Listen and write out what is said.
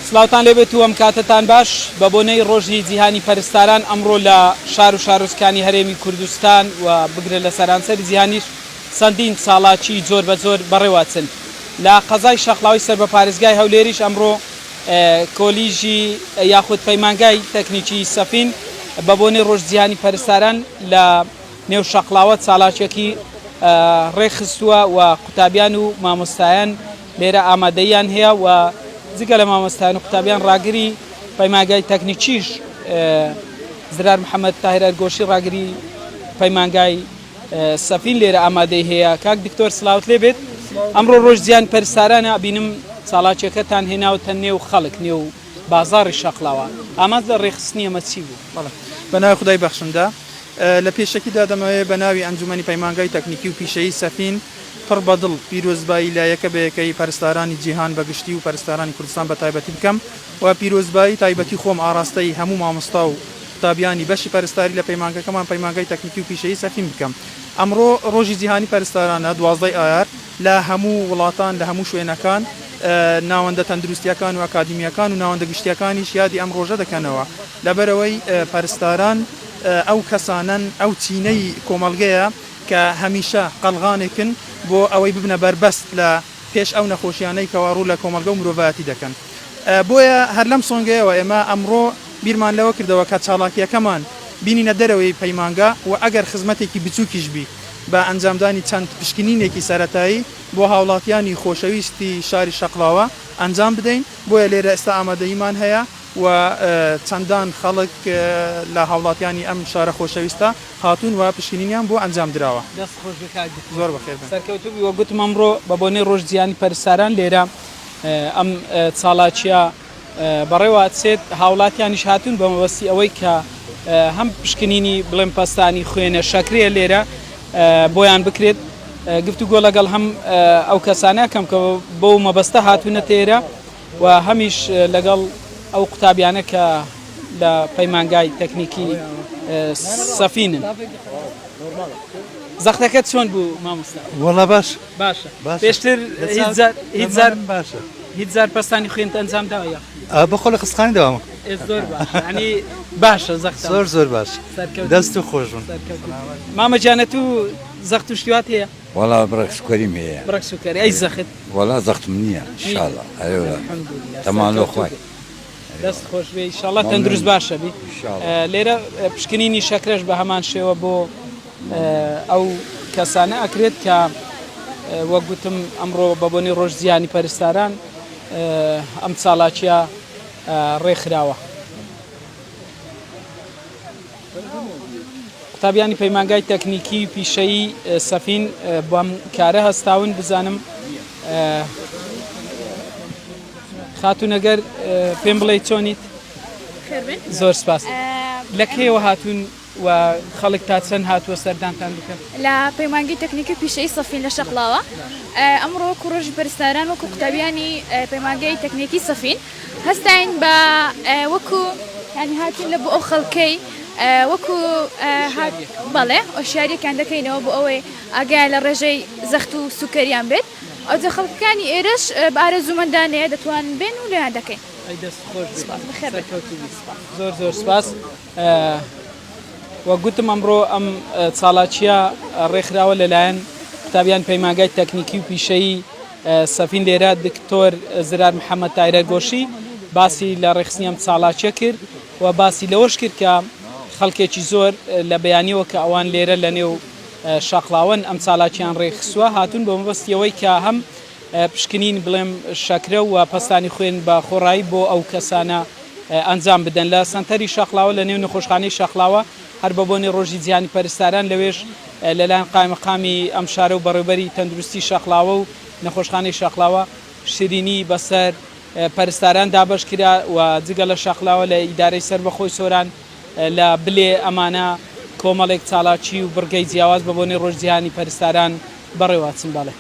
سڵاوتان لێبێت و ئەم کاتەتان باش، بەبۆنەی ڕۆژی جیهانی پەرستاران ئەمڕۆ لە شار و شارۆچکانی هەرێمی کوردستان و بگرە لە سەرانسەری جیهانیش چەندین چاڵاکی جۆر بە جۆر بەڕێوەچن. لە قەزای شەقڵاوەی سەر بە پارێزگای هەولێریش ئەمڕۆ کۆلیژی یاخود پەیمانگای تەکنیکی سەفین بەبۆنەی ڕۆژ جیهانی پەرستاران لە نێو شەقڵاوە چالاکیەکی ڕێکخستووە و قوتابیان و مامۆستایان لێرە ئامادەییان هەیە و جگە لە مامۆستایان و قوتابیان ڕاگری پەیمانگای تەکنیکیش زرار محەممەد تاهیر ئەرگۆشی ڕاگری پەیمانگای سەفین لێرە ئامادەی هەیە. کاک دکتۆر سلاوت لێ بێت ئەمڕۆ ڕۆژ زیان پەرستارانە بینم چالاکیەکەتان هێناوتە نێو خەڵک نێو بازاڕی شەقڵاوە ئامانج لە ڕێکخستنی ئەمە چی بوو؟ بەڵێ بە ناوی خودای بەخشندە. لە پێشەکیدا دەمەوێ بە ناوی ئەنجومەنی پەیمانگای تەکنیکی و پیشەیی سەفین پڕ بە دڵ پیرۆزبایی لە یەکە بە یەکەی پەرستارانی جیهان بە گشتی و پەرستارانی کوردستان بە تایبەتی بکەم و پیرۆزبایی تایبەتی خۆم ئاڕاستەی هەموو مامۆستا و قوتابیانی بەشی پەرستاری لە پەیمانگەکەمان پەیمانگای تەکنیکی و پیشەیی سەفین بکەم. ئەمڕۆ ڕۆژی جیهانی پەرستارانە، 12 ی ئایار، لە هەموو وڵاتان لە هەموو شوێنەکان ناوەندە تەندروستییەکان و ئەکادیمییەکان و ناوەندە گشتییەکانیش یادی ئەم ڕۆژە دەکەنەوە. لەبەرئەوەی پەرستاران ئەو کەسانەن، ئەو چینەی کۆمەڵگەیە کە هەمیشە قەڵغانێکن بۆ ئەوەی ببنە بەربەست لە پێش ئەو نەخۆشیانەی کەوا ڕوو لە کۆمەڵگە و مرۆڤایەتی دەکەن. بۆیە هەر لەم سۆنگەیەوە ئێمە ئەمڕۆ بیرمان لەوە کردەوە کە چاڵاکییەکەمان بینینە دەرەوەی پەیمانگا و ئەگەر خزمەتێکی بچووکیش بی بە ئەنجامدانی چەند پشکنینێکی سەرەتایی بۆ هاوڵاتیانی خۆشەویستی شاری شەقڵاوە ئەنجام بدەین، بۆیە لێرە ئێستا ئامادەییمان هەیە و چەندان خەڵک لە هاوڵاتیانی ئەم شارە خۆشەویستە هاتوون و پشکنینیان بۆ ئەنجام دراوە. دەست خۆش بێ کاک دکتۆر. زۆر بەخێر بێن. سەرکەوتوو بی. وەک گوتم ئەمڕۆ بە بۆنەی ڕۆژ جیهانی پەرستاران لێرە ئەم چالاکییە بەڕێوە ئەچێت، هاوڵاتیانیش هاتوون بە مەبەستی ئەوەی کە هەم پشکنینی بڵێن پەستانی خوێنە شەکرەیە لێرە بۆیان بکرێت گفتوگۆ لەگەڵ هەم ئەو کەسانە کەم کە بەو مەبەستە هاتوونەتە ئێرە و هەمیش لەگەڵ ئەو قوتابیانە کە لە پەیمانگای تەکنیکی سەفینن. زەختەکەت چۆن بوو مامۆستا؟ وەڵا باش. باشە پێشتر هیچ جار هیچ جار باشە هیچ جار پەستانی خوێنت ئەنجام داوە یاخ بەخۆ لە خستخانی داوامە زۆر باش ینی باشە زەخت زۆر زۆر باش دەست و خۆش بن مامە گیانە تو زەخت و شتیوات هەیە وەڵا بڕێک سوکەریم هەیە بڕێک سوکەری ئەی زەخت وەڵا زەختم نییە ئینشاڵڵا ئەرێ تەمان لۆ خوای دەست خۆش بێ ئیشاڵڵا تەندروست باشە بی لێرە پشکنینی شەکرەش بە هەمان شێوە بۆ ئەو کەسانە ئەکرێت کە وەک گوتم ئەمڕۆ بە بۆنەی ڕۆژ زیانی پەرستاران ئەم چالاکیە ڕێکخراوە. قوتابیانی پەیمانگای تەکنیکی پیشەیی سەفین بەم کارە هەستاون بزانم خاتونەگەر پێم بڵێ چۆنیت زۆر سپاس لە کێوە هاتوون و خەڵک تا چەند هاتووە سەردانتان بکەن؟ لە پەیمانگەی تەکنیکی و پیشەیی سەفین لە شەقڵاوە ئەمڕۆ وەکو ڕۆژی پەرستاران وەکو قوتابیانی پەیمانگەی تەکنیکی سەفین هەستاین بە وەکو یانی هاتین لە بۆ ئەو خەڵکەی وەکو بەڵێ هۆشیاریەکان دەکەینەوە بۆ ئەوەی ئاگایان لە ڕێژەی زەخت و سوکەریان بێت ئەوجا خەڵکەکانی ئێرەش بە ئارەزوومەندانەیە دەتوانن بێن و لێیان دەکەین. ئەی دەست خۆش بێت سەرکەوتوو بیت زۆر زۆر سپاس. وەک گوتم ئەمڕۆ ئەم چالاکییە ڕێکخراوە لەلایەن قوتابیان پەیمانگای تەکنیکی و پیشەیی سەفین لێرە دکتۆر زرار محەممەد تایرە گۆشی باسی لە ڕێکخستنی ئەم چالاکیە کرد و باسی لەوەش کرد کە خەڵکێکی زۆر لە بەیانیەوە کە ئەوان لێرە لە نێو شاقلاوەن ئەم چالاکیان ڕێکخستووە هاتوون بۆ مەبەستیەوەی کە هەم پشکنین بڵێم شەکرە و پەستانی خوێن بە خۆڕایی بۆ ئەو کەسانە ئەنجام بدەن لە سەنتەری شەقڵاوە لە نێو نەخۆشخانەی شەقڵاوە هەر بە بۆنەی ڕۆژی جیهانی پەرستاران لەوێش لەلایەن قایمقامی ئەم شارە و بەڕێوبەری تەندروستی شەقڵاوە و نەخۆشخانەی شەقڵاوە شیرینی بەسەر پەرستاران دابەش کرا و جگە لە شەقلاوە لە ئیدارەی سەربەخۆی سۆران لە بلێ ئەمانە کۆمەڵێک چالاکی و بڕگەی جیاواز بە بۆنەی ڕۆژ جیهانی پەرستاران بەڕێوەچن بەڵێ.